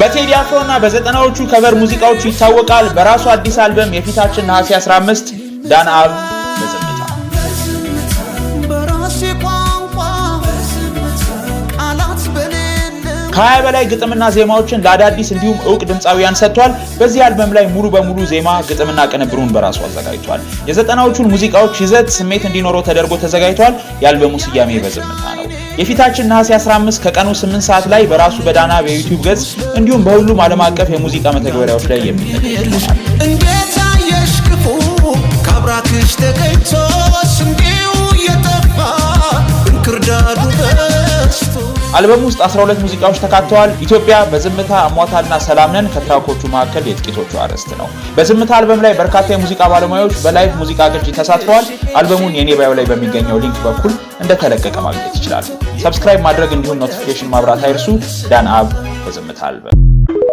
በቴዲ አፍሮ እና በ90ዎቹ cover ሙዚቃዎቹ ይታወቃል። በራሱ አዲስ አልበም የፊታችን ነሐሴ 15 ዳን አብ በዝምታ። በራሴ ቋንቋ ቃላት በሌለ ከ20 በላይ ግጥምና ዜማዎችን ለአዳዲስ እንዲሁም እውቅ ድምፃውያን ሰጥቷል። በዚህ አልበም ላይ ሙሉ በሙሉ ዜማ፣ ግጥምና ቅንብሩን በራሱ አዘጋጅቷል። የ90ዎቹን ሙዚቃዎች ይዘት ስሜት እንዲኖረው ተደርጎ ተዘጋጅቷል። የአልበሙ ስያሜ በዝምታ ነው። የፊታችን ነሐሴ 15 ከቀኑ 8 ሰዓት ላይ በራሱ በዳና በዩቲዩብ ገጽ እንዲሁም በሁሉም ዓለም አቀፍ የሙዚቃ መተግበሪያዎች ላይ የሚለቀቅ ይሆናል። እንዴት አየሽ ክፉ ካብራክሽ ተገኝቶ ስንዴው እየጠፋ እንክርዳዱ በስቶ። አልበሙ ውስጥ 12 ሙዚቃዎች ተካተዋል። ኢትዮጵያ፣ በዝምታ፣ አሟታልና ሰላም ነን ከ track ኦቹ መካከል የጥቂቶቹ አርዕስት ነው። በዝምታ አልበም ላይ በርካታ የሙዚቃ ባለሙያዎች በ live ሙዚቃ ቅጂ ተሳትፈዋል። አልበሙን የኔ bio ላይ በሚገኘው link በኩል እንደተለቀቀ ማግኘት ይችላሉ። Subscribe ማድረግ እንዲሁም notification ማብራት አይርሱ። ዳን አብ በዝምታ አልበም።